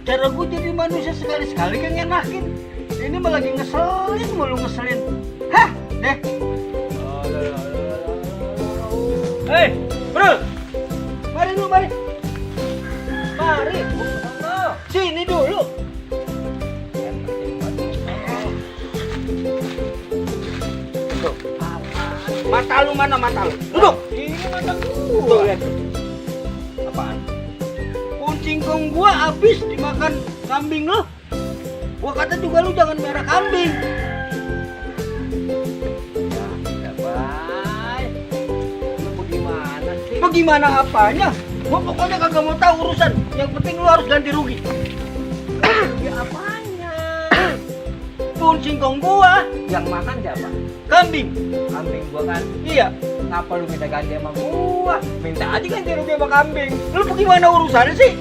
cara gue jadi manusia sekali-sekali kan ngenakin. Ini malah lagi ngeselin mulu ngeselin. Hah, deh. Hei, bro. Mari lu, mari. Mari. Sini dulu. Tuh. Mata lu mana mata lu? Duduk. Ini mata gua. Tuh, lihat. Apaan? Singkong gua habis dimakan kambing lo. Gua kata juga lu jangan merah kambing. Ya, baik. Lu gimana sih? Bagaimana apanya? Gua pokoknya kagak mau tahu urusan. Yang penting lu harus ganti rugi. Ya apanya? Pun singkong gua. Yang makan siapa? Kambing. Kambing gua kan. Iya. Kenapa lu minta ganti sama gua? Minta aja ganti rugi sama kambing. Lu bagaimana urusannya sih?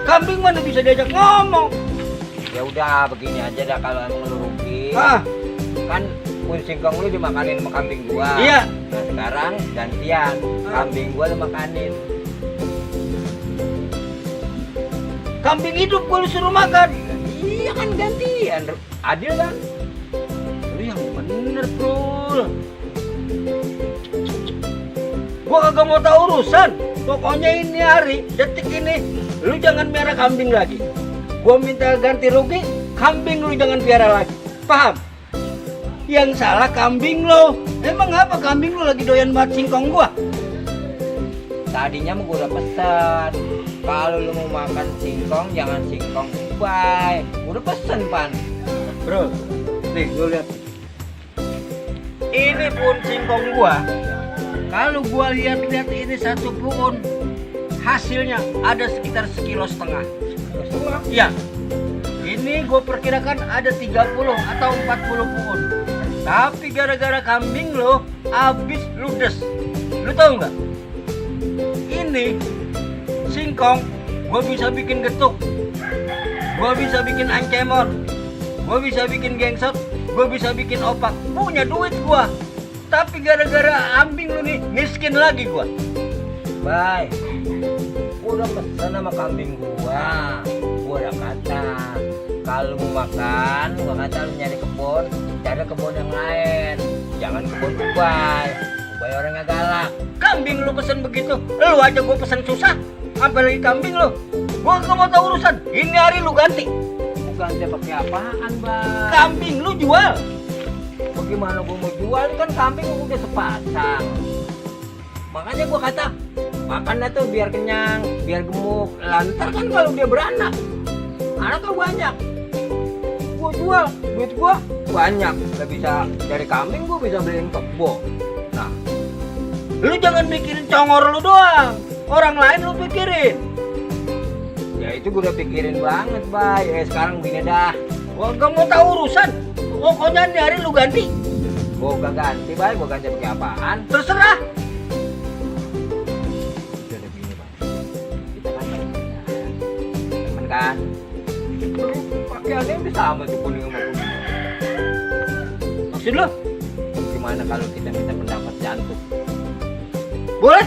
Kambing mana bisa diajak ngomong? Ya udah begini aja dah, kalau emang lu rugi. Kan pun singkong lu dimakanin sama kambing gua. Iya. Nah sekarang gantian, kambing gua lu makanin. Kambing hidup gua lu suruh makan. Iya kan gantian, adil kan? Lu yang bener, Bro. Gua kagak mau tahu urusan. Pokoknya ini hari, detik ini, lu jangan merah kambing lagi. Gua minta ganti rugi, kambing lu jangan piara lagi. Paham? Yang salah kambing lo. Emang apa kambing lu lagi doyan banget singkong gua? Tadinya mah gua udah pesan, kalau lu mau makan singkong jangan singkong ubay. Gua udah pesen pan. Bro, nih lu lihat. Ini pun singkong gua. Kalau gua lihat-lihat ini satu pohon, hasilnya ada sekitar 1,5 kilo. Iya. Ini gua perkirakan ada 30 atau 40 pohon. Tapi gara-gara kambing lo habis ludes. Lu tahu nggak? Ini singkong gua bisa bikin getuk. Gua bisa bikin ancemor. Gua bisa bikin gengsot. Gua bisa bikin opak. Punya duit gua. Tapi gara-gara ambing lu nih, miskin lagi gua. Bay, gua udah pesen sama kambing gua. Gua udah kata, kalau mau makan, gua kata lu nyari kebun, cari kebun yang lain. Jangan kebun ubay. Ubay orangnya galak. Kambing lu pesen begitu, lu aja gua pesen susah. Apalagi kambing lu. Gua gak mau tahu urusan. Ini hari lu ganti. Bukan dia pakai apaan, Bay? Kambing lu jual. Bagaimana gua mau jual, kan kambing udah sepasang. Makanya gua kata makannya tuh biar kenyang, biar gemuk. Lantar kan kalau dia beranak, anaknya banyak. Gua jual, duit gua banyak. Gak bisa dari kambing, gua bisa beliin kebo. Nah, Lu jangan mikirin congor lu doang. Orang lain lu pikirin. ya itu gua udah pikirin banget, Bay. Sekarang begini dah. Gua gak mau tahu urusan. Pokoknya ini hari lu ganti. Gua gak ganti, Bay. Gua ganti pakai apaan? Terserah. Udah begini, Bay. Kita kan temen kan. Pakaiannya udah sama tuh, kuning sama kuning. Maksud lu? Gimana kalau kita minta pendapat jantung? Boleh?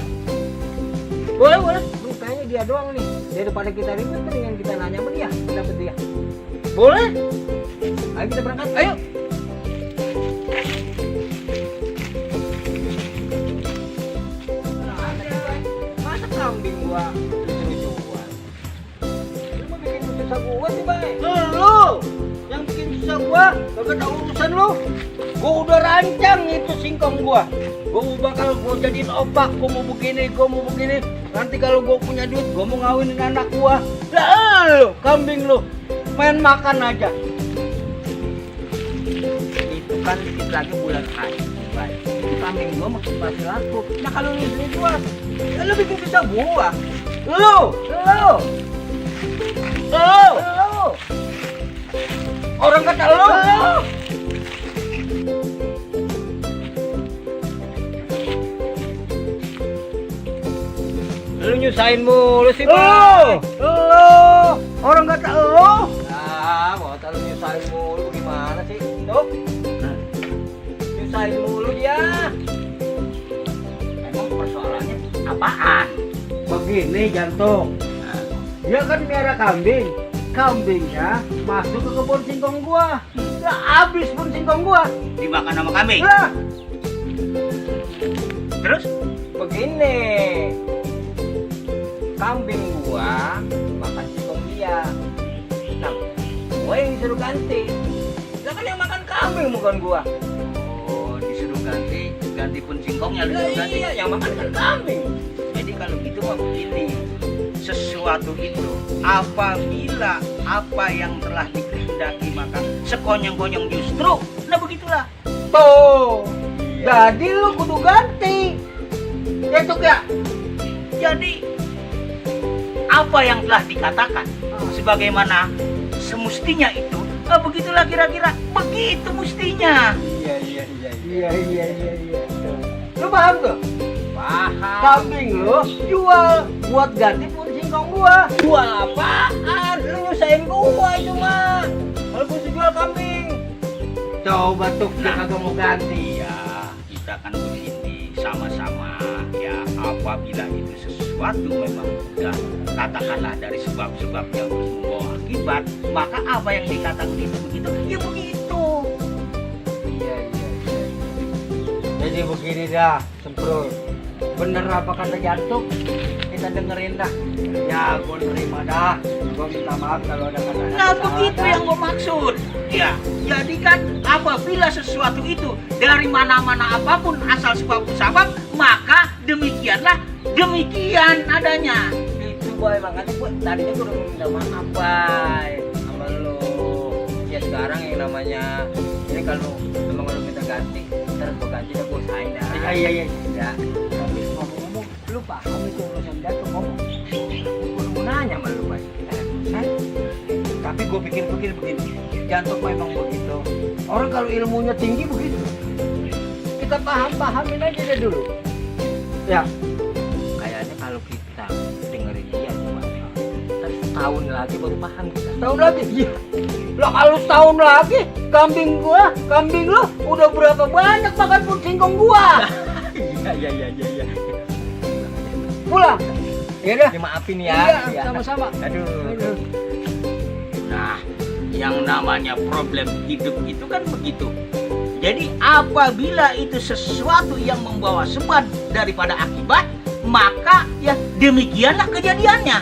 Boleh, boleh. Lu kayaknya dia doang nih. Daripada kita ribet, mendingan kita nanya sama dia, pendapat dia. Boleh? Ayo kita berangkat. Ayo. Masa kambing gua lucu-lucuan? Lu mau bikin susah gua sih, Bay? Lu yang bikin susah gua, kagak tahu urusan lu. Gua udah rancang itu singkong gua. Gua jadiin opak, gua mau begini. Nanti kalau gua punya duit, gua mau ngawinin anak gua. Lah lu, kambing lu main makan aja. Itu kan dikit lagi bulan haji, Bay. Itu kambing gua makin pasti laku. Nah kalau lu beli gua, ya lu bikin susah gua. Lu. Orang kata lu. Lu nyusahin mulu sih, Lu. Bay. Orang kata lu. Ah, mau lu nyusahin mulu gimana sih? Tuh. Nyusahin mulu dia. Emang persoalannya apaan? Begini jantung. Dia kan miara kambing. Kambingnya masuk ke kebun singkong gua. Ya habis pun singkong gua. Dimakan sama kambing. Lah, Terus? Begini, kambing gua makan singkong dia. Nah, gua yang disuruh ganti. Lah kan yang makan kambing bukan gua. Oh, disuruh ganti pun singkongnya Lah disuruh ganti. iya, yang makan kan kambing. Jadi kalau gitu mah begini, sesuatu itu apabila apa yang telah dikehendaki maka sekonyong-konyong justru. Nah begitulah. tuh. Jadi lu kudu ganti. Ya Tuk ya. Jadi apa yang telah dikatakan sebagaimana semestinya itu, begitulah kira-kira, begitu mestinya. Iya. Lu paham tuh? Paham. Kambing lu jual buat ganti pun singkong gua. Jual apaan? Lu nyusahin gua itu mah. Kalau gua jual kambing. Coba Tuk dia kagak mau ganti. Ya, kita kan begini sama-sama ya, apabila itu sesuatu memang sudah katakanlah dari sebab-sebab yang membawa akibat, maka apa yang dikatakan itu begitu, ya begitu. Iya. Jadi begini dah, Semprul. Bener apa kata Jantung? Kita dengerin dah. Ya, gua nerima dah. Gua minta maaf kalau ada kata. Nah begitu yang gue maksud. Ya, jadi kan apabila sesuatu itu dari mana-mana apapun asal sebab, maka demikian adanya. Itu boy, makanya gua tadinya gua udah minta maaf boy sama lu. Ya sekarang yang namanya ini kalau emang lu minta ganti, ntar gua ganti dah, gua usahain dah. Iya. Ya, Tapi ngomong-ngomong, lu paham itu urusan Jantung ngomong? gua mau nanya sama lu boy. Tapi gue pikir-pikir begini, Jantung memang begitu. Orang kalau ilmunya tinggi begitu. Kita pahamin aja deh dulu. Ya, Kayaknya kalau kita dengerin dia cuma ntar setahun lagi baru paham kita. tahun lagi. Iya. Lah kalau setahun lagi, kambing lu udah berapa banyak makan pun singkong gua. Iya. Pulang. Iya dah. Dimaafin ya. Iya, sama-sama. Aduh. Nah, yang namanya problem hidup itu kan begitu. Jadi apabila itu sesuatu yang membawa sebab daripada akibat, maka ya demikianlah kejadiannya.